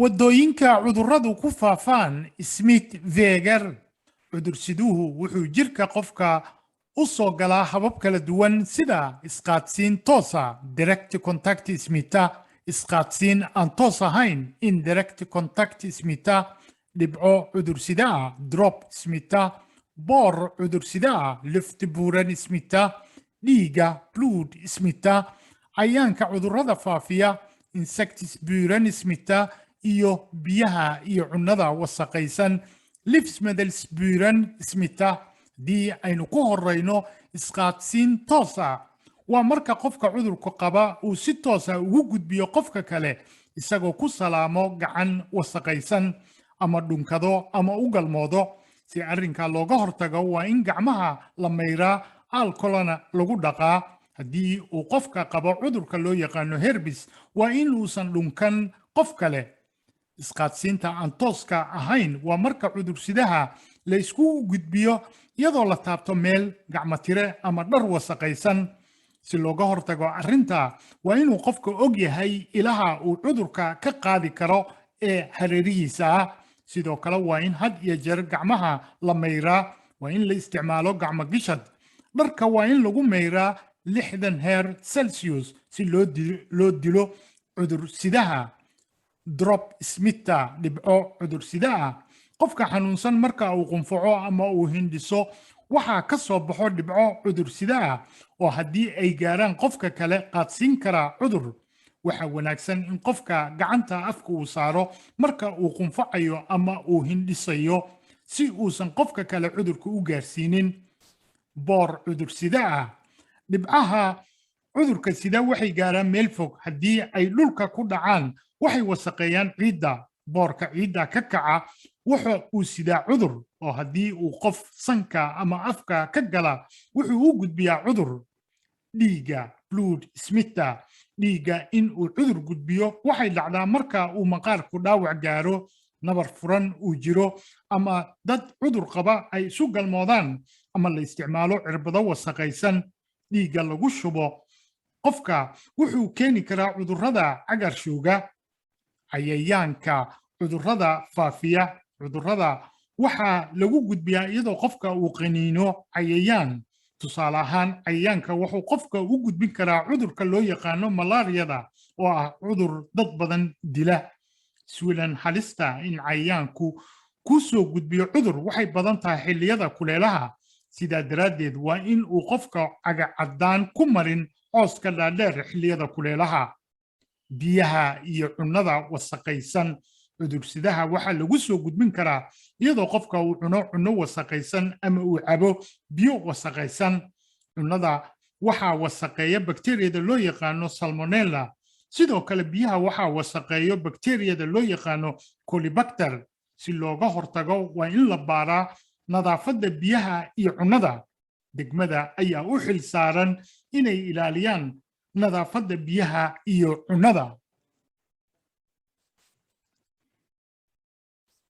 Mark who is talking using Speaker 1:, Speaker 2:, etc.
Speaker 1: Waddooyinka cudurradu ku faafaan, smittvägar. Cudursiduhu wuxuu jirka qofka u soo galaa habab kala duwan, sida isqaadsiin toosa, direkt kontaktsmitta, isqaadsiin aan toos ahayn, indirekt kontaktsmitta, dhibco cudursidaa, droppsmitta, boor cudursidaa, luftburen smitta, dhiiga, blodsmitta, cayaanka cudurrada faafiya, insektsburen smitta, iyo biyaha iyo cunnada wasaqaysan, livsmedelsburen smitta. Haddii aynu ku horeyno isqaadsiin toos ah, waa marka qofka cudurka qaba uu si toosa ugu gudbiyo qofka kale, isagoo ku salaamo gacan wasaqaysan ama dhunkado ama u galmoodo. Si arrinka looga hortago, waa in gacmaha la mayraa, alkolana lagu dhaqaa. Haddii uu qofka qabo cudurka loo yaqaano herpes, waa in uusan dhunkan qof kale. Isqaadsiinta aan tooska ahayn waa marka cudursidaha la isku gudbiyo iyadoo la taabto meel, gacmatire ama dhar wasaqaysan. Si looga hortago arrinta, waa inuu qofka og yahay ilaha uu cudurka ka qaadi karo ee hareerihiisa ah. Sidoo kale, waa in had iyo jeer gacmaha la mayraa, waa in la isticmaalo gacmo gishad. Dharka waa in lagu mayraa 60 heer Celsius si loo dilo cudursidaha. Droppsmitta, dhibco cudursida ah. Qofka xanuunsan marka uu qunfaco ama uu hindhiso, waxaa ka soo baxo dhibco cudursida ah oo haddii ay gaaraan qofka kale qaadsiin karaa cudur. Waxaa wanaagsan in qofka gacanta afka uu saaro marka uu qunfacayo ama uu hindhisayo, si uusan qofka kale cudurka u gaarsiinin. Boor cudursida ah. Dhibcaha cudurka sida waxay gaaraan meel fog. Haddii ay dhulka ku dhacaan, waxay wasaqeeyaan ciidda. Boorka ciidda ka kaca waxa uu sidaa cudur, oo haddii uu qof sanka ama afka ka gala, wuxuu u gudbiyaa cudur. Dhiigga, blodsmitta. Dhiigga in uu cudur gudbiyo waxay dhacdaa marka uu maqaarku dhaawac gaaro, nabar furan uu jiro, ama dad cudur qaba ay isu galmoodaan, ama la isticmaalo cirbado wasaqaysan. Dhiigga lagu shubo qofka wuxuu keeni karaa cudurrada cagaarshowga. Cayayaanka cudurrada faafiya. Cudurrada waxaa lagu gudbiyaa iyadoo qofka uu qaniino cayayaan. Tusaale ahaan, cayayaanka wuxuu qofka u gudbin karaa cudurka loo yaqaano malaariyada, oo ah cudur dad badan dila. Sweden, halista in cayayaanku kuu soo gudbiyo cudur waxay badan tahay xilliyada kuleelaha. Sidaa daraaddeed, waa in uu qofka cagacaddaan ku marin cooska dhaadheer xilliyada kuleelaha. Biyaha iyo cunnada wasaqaysan. Cudursidaha waxaa lagu soo gudbin karaa iyadoo qofka uu cuno cunno wasaqaysan ama uu cabo biyo wasaqaysan. Cunnada waxaa wasaqeeya bakteriyada loo yaqaano Salmonella. Sidoo kale, biyaha waxaa wasaqeeyo bakteriyada loo yaqaano Campylobacter. Si looga hortago, waa in la baaraa nadaafadda biyaha iyo cunnada. Degmada ayaa u xil saaran inay ilaaliyaan nadaafadda biyaha iyo cunnada.